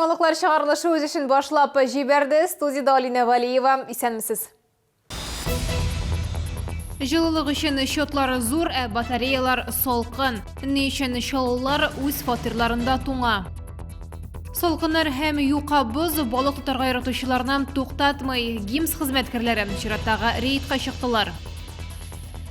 Яңалыклар чыгарылышы үз эшен башлап җибәрде. Студиядә Алинә Валиева. Исәнмесез. Җылылык өчен счетлары зур, ә батареялар салкын. Ни өчен чаллылар үз фатирларында туңа? Салкыннар һәм юка боз балык тотарга яратучыларны туктатмый. ГИМС хезмәткәрләре чираттагы рейдка чыктылар.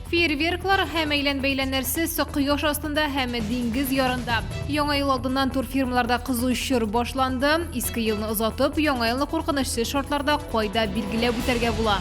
Фейерверклар һәм әйлән-бәйләннәрсез кояш астында һәм диңгез ярында. Яңа ел алдыннан турфирмаларда кызу чор башланды. Иске елны озатып, яңа елны куркынычсыз шартларда кайда билгеләп үтәргә була?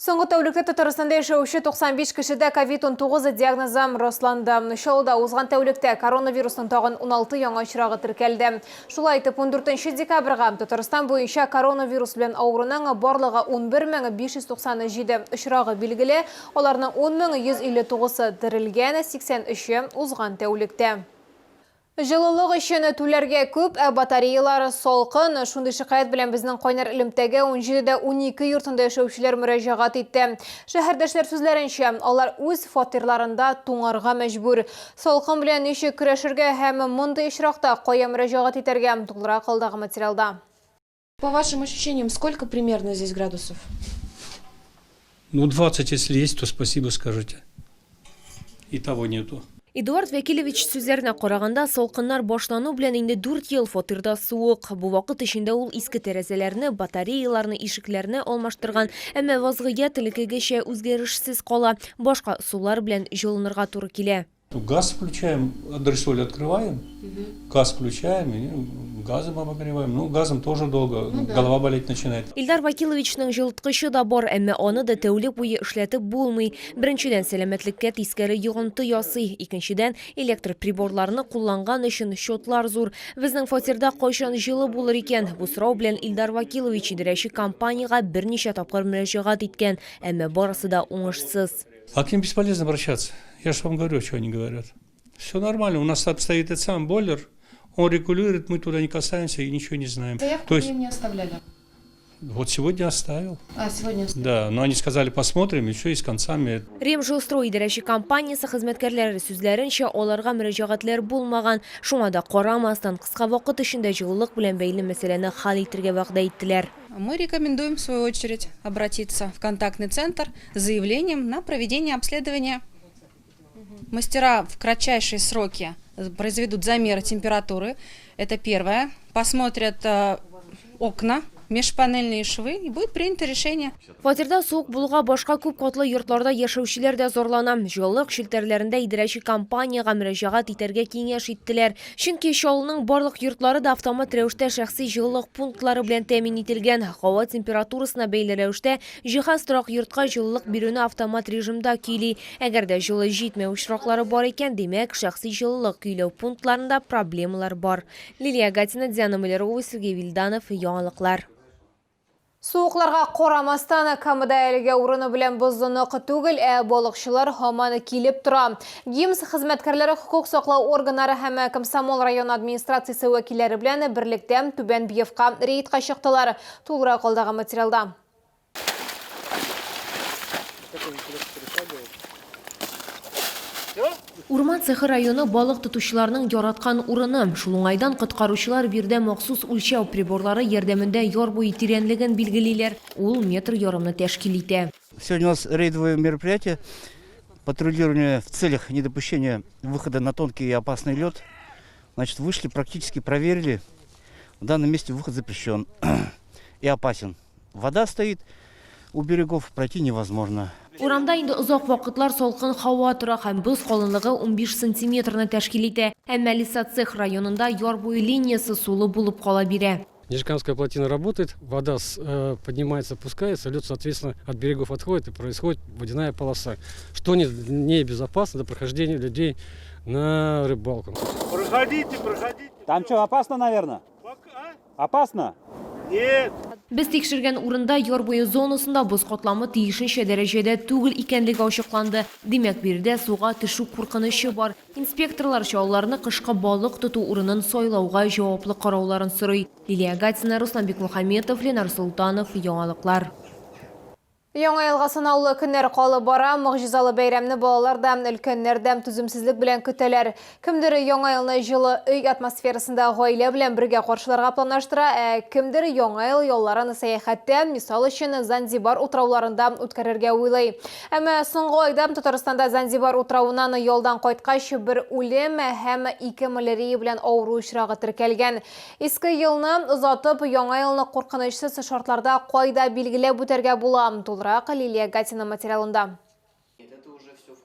Соңгы тәүлектә Татарстанда яшәүче 95 кешедә ковид-19 диагнозы расланды. Чаллыда узган тәүлектә коронавирусның тагын 16 яңа очрагы теркәлде. Шулай итеп, 14 декабрьгә Татарстан буенча коронавирус белән авыруның барлыгы 11597 очрагы билгеле, аларның 10159-ы терелгән, 83-е узган тәүлектә. Җылылык өчен түләргә күп, ә батареялар салкын. Шундый шикаять белән безнең кайнар элемтәгә 17 дә 12 йортында яшәүчеләр мөрәҗәгать итте. Шәһәрдәшләр сүзләренчә, алар үз фатирларында туңарга мәҗбүр. Салкын белән ничек көрәшергә һәм мондый очракта кая мөрәҗәгать итәргә, тулырак алдагы материалда. По вашим ощущениям, сколько примерно здесь градусов? Ну, 20, если есть, то спасибо скажите. И того нету. Эдуард Вәкилевич сүзләренә караганда, салкыннар башлану белән инде дүрт ел фатирда суык. Бу вакыт эчендә ул иске тәрәзәләрне, батареяларны, ишекләрне алмаштырган. Әмма вазгыять элеккегечә үзгәрешсез кала. Башка ысуллар белән җылынырга туры килә. Газ включаем, антресоль открываем, газ включаем и газом обогреваем. Ну, газом тоже долго, ну, да. голова болеть начинает. Илдар Вакиловичның җылыткычы да бар, әмма аны да тәүлек буе эшләтеп булмый. Беренчедән, сәламәтлеккә тискәре йогынты ясый. Икенчедән, электр приборларны кулланган өчен счетлар зур. Безнең фатирда кайчан җылы булыр икән? Бу сорау белән Илдар Вакилович идарәче компаниягә берничә тапкыр мөрәҗәгать иткән, әмма барысы да уңышсыз. А к ним бесполезно обращаться. Я же вам говорю, что они говорят. Все нормально, у нас там стоит этот сам бойлер, он регулирует, мы туда не касаемся и ничего не знаем. Заявку То есть, не оставляли? Вот сегодня оставил. А, сегодня оставил. Да, но они сказали, посмотрим, еще и с концами. Ремжилстрой идарәче компаниясе хезмәткәрләре сүзләренчә, аларга мөрәҗәгатьләр булмаган. Шуңа да карамастан, кыска вакыт эчендә җылылык белән бәйле мәсьәләне хәл итергә вәгъдә иттеләр. Мы рекомендуем, в свою очередь, обратиться в контактный центр с заявлением на проведение обследования. Мастера в кратчайшие сроки произведут замеры температуры. Это первое. Посмотрят э, окна, межпанельные швы, и будет принято решение. Фатирда суык булуга башка күп катлы йортларда яшәүчеләр дә зарлана. Җылылык челтәрләрендә идарәче компаниягә мөрәҗәгать итәргә киңәш иттеләр. Чөнки Чаллының барлык йортлары да автомат рәвештә шәхси җылылык пунктлары белән тәэмин ителгән. Һава температурасына бәйле рәвештә җиһаз торак йортка җылылык бирүне автомат режимда көйли. Әгәр дә җылы җитмәү очраклары бар икән, димәк, шәхси җылылык көйләү пунктларында проблемалар бар. Лилия Гатина, Диана Малярова, Сергей Вильданов, Яңалыклар. Суыкларга карамастан, Камада әлегә урыны белән бозлыныкы түгел, ә балыкчылар һаман килеп тора. ГИМС хезмәткәрләре хокук саклау органнары һәм Комсомол районы администрациясе вәкилләре белән берлектә Түбән Биевка рейдка чыктылар. Тулырак алдагы материалда. Урман цехы районы балык тотучыларның яраткан урыны. Шул уңайдан коткаручылар биредә махсус үлчәү приборлары ярдәмендә яр буе тирәнлеген билгелиләр. Ул метр ярымны тәшкил итә. Сегодня у нас рейдовое мероприятие, патрулирование в целях недопущения выхода на тонкий и опасный лед. Значит, вышли, практически проверили. В данном месте выход запрещен и опасен. Вода стоит у берегов, пройти невозможно. Урамда инде озак вакытлар салкын һава тора һәм боз калынлыгы 15 сантиметрны тәшкил итә. Әмма Лесоцех районында яр буе линиясе сулы булып кала бирә. Нижнекамская плотина работает, вода э, поднимается, опускается, лед, соответственно, от берегов отходит и происходит водяная полоса, что не, небезопасно для прохождения людей на рыбалку. Проходите, проходите. Там что, опасно, наверное? Пока. Опасно? Нет. Без тикшергән урында яр буе зонасында боз катламы тиешенчә дәрәҗәдә түгел икәнлеге ачыкланды. Димәк, биредә суга төшү куркынычы бар. Инспекторлар чаллыларны кышкы балык тоту урынын сайлауга җаваплы карауларын сорый. Лилия Гатина, Руслан Бикмухаметов, Ленар Солтанов, Яңалыклар. Яңа елга санаулы көннәр калып бара. Могҗизалы бәйрәмне балалар да, өлкәннәр дә түземсезлек белән көтәләр. Кемдер яңа елны җылы өй атмосферасында гаилә белән бергә каршыларга планлаштыра, ә кемдер яңа ел ялларын сәяхәттә, мисал өчен, Занзибар утрауларында үткәрергә уйлый. Әмма соңгы айда Татарстанда Занзибар утравыннан ялдан кайткач бер үлем һәм ике малярия белән авыру очрагы теркәлгән. Иске елны озатып, яңа елны куркынычсыз шартларда кайда билгеләп үтәргә була? Тулырак Лилия Гатина материалында.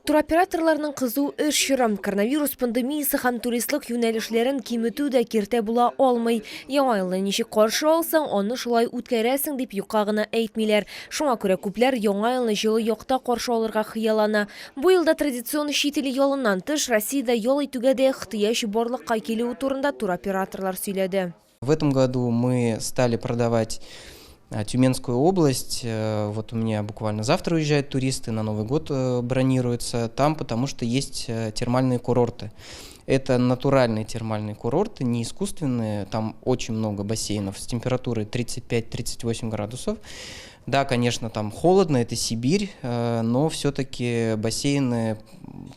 Туроператорларның кызу эш чоры, коронавирус пандемиясе һәм туристлык юнәлешләрен киметү дә киртә була алмый. Яңа елны ничек каршы алсаң, аны шулай үткәрәсең дип юкка гына әйтмиләр. Шуңа күрә күпләр яңа елны җылы якта каршы алырга хыяллана. Бу елда традицион чит ил ялыннан тыш, Россиядә ял итүгә дә ихтыяҗ барлыкка килүе турында туроператорлар сөйләде. В этом году мы стали продавать Тюменскую область. Вот у меня буквально завтра уезжают туристы, на Новый год бронируются там, потому что есть термальные курорты. Это натуральные термальные курорты, не искусственные. Там очень много бассейнов с температурой 35-38 градусов. Да, конечно, там холодно, это Сибирь, но все-таки бассейны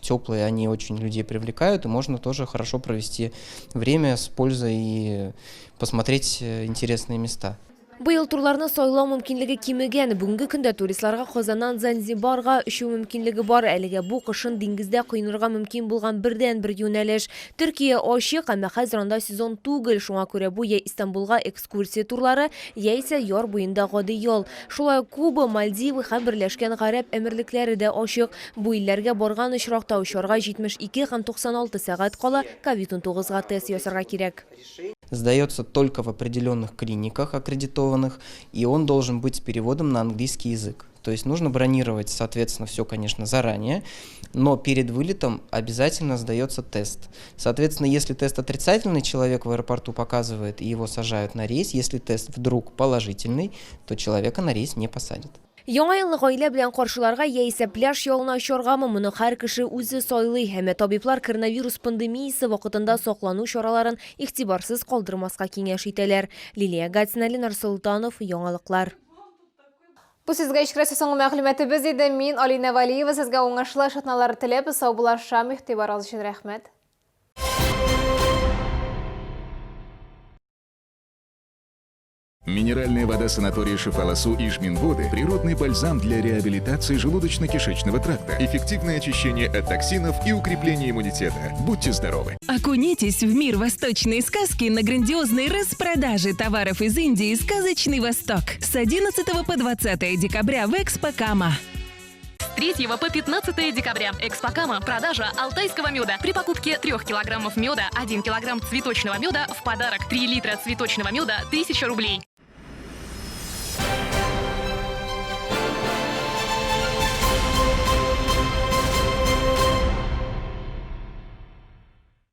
теплые, они очень людей привлекают, и можно тоже хорошо провести время с пользой и посмотреть интересные места. Быел турларны сайлау мөмкинлеге кимегән. Бүгенге көндә туристларга Казаннан Занзибарга очу мөмкинлеге бар. Әлегә бу кышын диңгездә коенырга мөмкин булган бердәнбер юнәлеш. Төркия ачык, әмма хәзер анда сезон түгел. Шуңа күрә бу я Истанбулга экскурсия турлары, яисә яр буенда гади ял. Шулай ук Куба, Мальдивы һәм Берләшкән Гарәп Әмирлекләре дә ачык. Бу илләргә барган очракта очарга 72 һәм 96 сәгать кала COVID-19 га тест ясарга кирәк. Сдается только в определенных клиниках аккредитованных, и он должен быть с переводом на английский язык. То есть нужно бронировать, соответственно, все, конечно, заранее, но перед вылетом обязательно сдается тест. Соответственно, если тест отрицательный, человек в аэропорту показывает, и его сажают на рейс. Если тест вдруг положительный, то человека на рейс не посадят. Яңа елны гаилә белән каршыларга яисә пляж ялына очаргамы, моны һәр кеше үзе сайлый. Әмма табиблар коронавирус пандемиясе вакытында саклану чараларын игътибарсыз калдырмаска киңәш итәләр. Лилия Гатина, Ленар Солтанов, Яңалыклар. Бу сезгә ишкерәсе соңгы мәгълүматыбыз иде. Мин Алина Валиева сезгә уңышлы эш атналары теләп, саубуллашам. Игътибарыгыз өчен рәхмәт. Минеральная вода санатория Шифаласу Ижминводы – природный бальзам для реабилитации желудочно-кишечного тракта, эффективное очищение от токсинов и укрепление иммунитета. Будьте здоровы! Окунитесь в мир восточной сказки на грандиозной распродаже товаров из Индии «Сказочный Восток» с 11 по 20 декабря в Экспо Кама. С 3 по 15 декабря. Экспокама. Продажа алтайского меда. При покупке 3 килограммов меда 1 килограмм цветочного меда в подарок. 3 литра цветочного меда 1000 рублей.